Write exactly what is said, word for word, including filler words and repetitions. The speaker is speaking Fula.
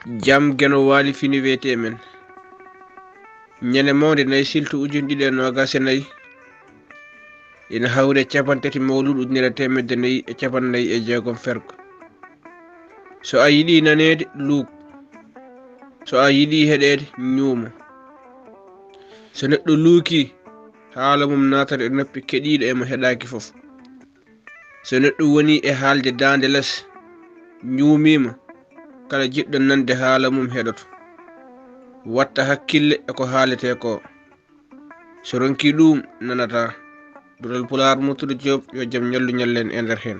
Jam Geno Waali fini wiyetee men. Ñande mawnde nayi silto ujine ɗiɗi e noogas e nayi, ina hawri e cappanɗe tati mawluudu ujunere e teemedde nayi e cappanɗe nayi e jeegom fergo. So a yiɗii naneede, luuk. So a yiɗii heɗeede, ñuumo. So neɗɗo luukii, haala mum naatata e noppi keɗiiɗo e mo heɗaaki fof. So neɗɗo wonii e haalde daande les, ñuumiima, kala jiɗɗo nande haala mum heɗoto. Watta hakkille e ko haaletee koo. So ronkii ɗuum, nanataa. Dural Pulaar, Murtuɗo Joob, yo jam ñallu ñallen e nder heen.